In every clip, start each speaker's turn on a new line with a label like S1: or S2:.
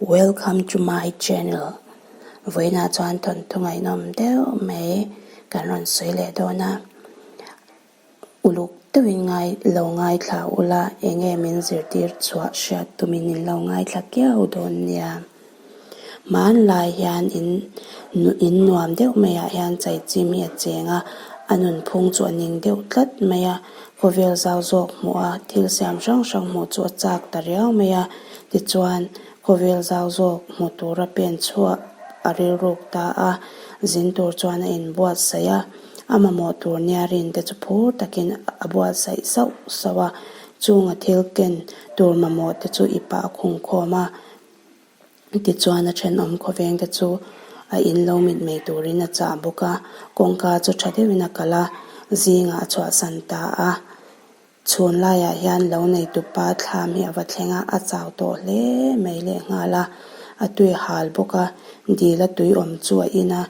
S1: Welcome to my channel Vawiinah chuan thawnthu ngaihnawm deuh mai kan rawn sawi leh dawn a, uluk deuhin ngai lo ngaithla ula enge min zirtir chhuah hriat tumin in lo ngaithla kiau dawn nia. Hmanlai hian in in nuam deuh maiah hian chaichim hi a cheng a, a nunphung chu a ning deuh tlat mai a, khawvel zau zawk hmuh a thil siam hrang hrang hmuh chu a chak ta riau mai a, tichuan khawvel zau zawk hmu tura pen chhuah a rilruk ta a, zin tur chuan a inbuatsaih a, a mamawh tur nia rin te chu phur takin a buatsaih sauh sauh a, chunga thil ken tur mamawh te chu i pah khungkhawm a. Tichuan a thenawm khawveng te chu a in lo mit mai turin a chah bawk a, kawngka chu tha deuhin a kal a, zingah a chhuahsan ta a. Chhun laiah hian lo neitupa thlam hi a va thleng a, a chau tawh hle mai lehnghal a, a tui hal bawk a, dil a tui awm chu a in a,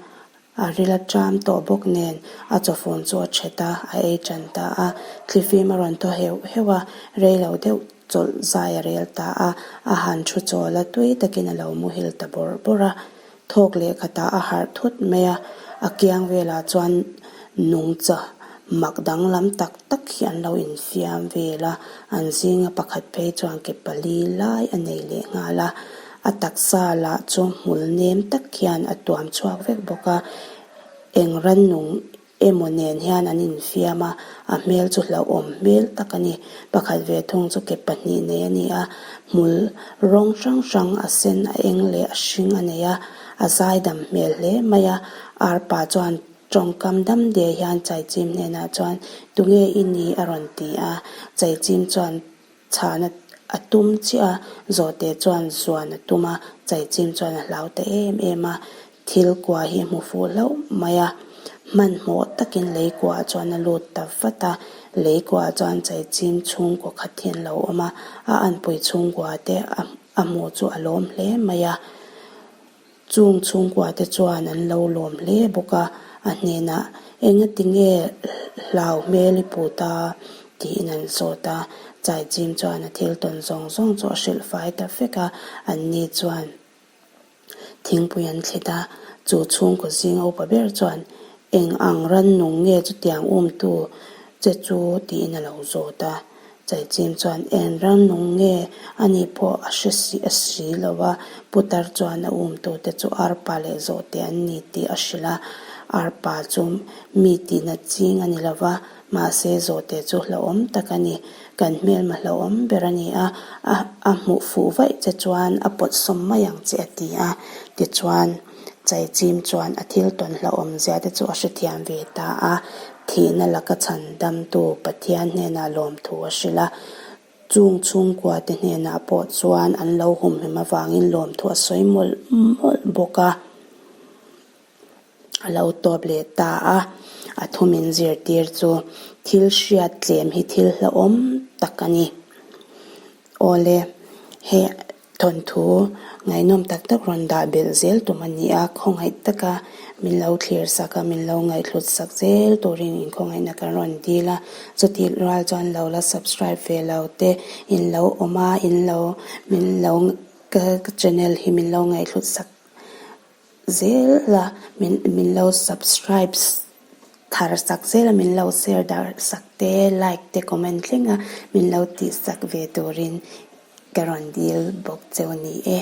S1: A ril a ṭam tawh bawk nen a chawfun chu a ṭhet a, a ei ṭan ta a. Thlifim a rawn thaw heuh heuh a, rei lo deuh chawlh zai a rel ta a, a han ṭhu chawl a, tui takin a lo muhil ta bawrh bawrh a. Thawk leh khatah a harh thut mai a, a kiang velah chuan nungcha mak danglam tak tak hi an lo infiam vel a, an zinga pakhat phei chuan ke pali lai a nei leh nghal a. A taksa lah chu hmul nem tak hian a tuam chhuak vek bawk a, eng rannung emaw nen hian an infiam a, a hmel chu hlauhawm hmel tak a ni. Pakhat ve thung chu ke pahnih nei a ni a, hmul rawng hrang hrang a sen, a eng leh a hring a nei a, a zaidam hmel hle mai a, arpa chuan tawngkam dam de hian Chaichim hnenah chuan tunge i ni a rawn ti a, Chaichim chuan Chhan a tum chiah a, Zawhte chuan zuan a tum a, Chaichim chuan a hlau ta em em a, thil kua hi a hmu fuh hlauh mai a. Hmanhmawh takin lei kuaah chuan a lut ta vat a, lei kuaah chuan Chaichim chhungkaw khat hi an lo awm a, a anpui chhungkua te a hmuh chu a lawm hle mai a. Chung chhungkua te chuan an lo lawm hle bawk a, a hnenah, Engati nge hlau hmel i put a? tiin an zawt a. Chaichim chuan a thil tawn zawng zawng chu a hrilh fai ta vek a, anni chuan thingpui an thlit a. Chu chhungkaw zinga upa ber chuan, Eng ang rannung nge chutiang umtu che chu? tiin a lo zawt a. Chaichim chuan en rannung nge a nih pawh a hre si a si lo a, putar chuan a umtute chu arpa leh zawhte an ni tih a hrilh a, arpa chu mi tihna ching a ni lo va, mahse zawhte chu hlauhawm tak a ni, kan hmelma hlauhawm ber a ni a, a a hmuh fuh vaih che chuan a pawt sawm mai ang che a ti a, tichuan Chaichim chuan a thil tawn hlauhawm zia te chu a hrethiam ve ta a, thihna laka chhan damtu Pathian hnenah lawmthu a hrilh a, chung chhungkua te hnenah pawh chuan an lo humhim avangin lawmthu a sawi mawlh mawlh bawk a, a lo tawp leh ta a, a thu min zirtir chu thil hriat tlem hi thil hlauhawm tak a ni. Awle, hei Thawnthu ngaihnawm tak tak rawn dah belh zel tum a ni a, khawngaih taka min lo thlir sak a, min lo ngaihhlut sak zel turin inkhawngaihna kan rawn dil a, chutih rual chuan lo la subscribe ve lo te in lo awm a, in lo min lo ka channel hi min lo ngaihhlut sak zel a, min min lo subscribe thar sak zel a, min lo share dar sak te, like te, comment thleng a min lo tih sak ve turin ka rawn dil bawk cheu ni e.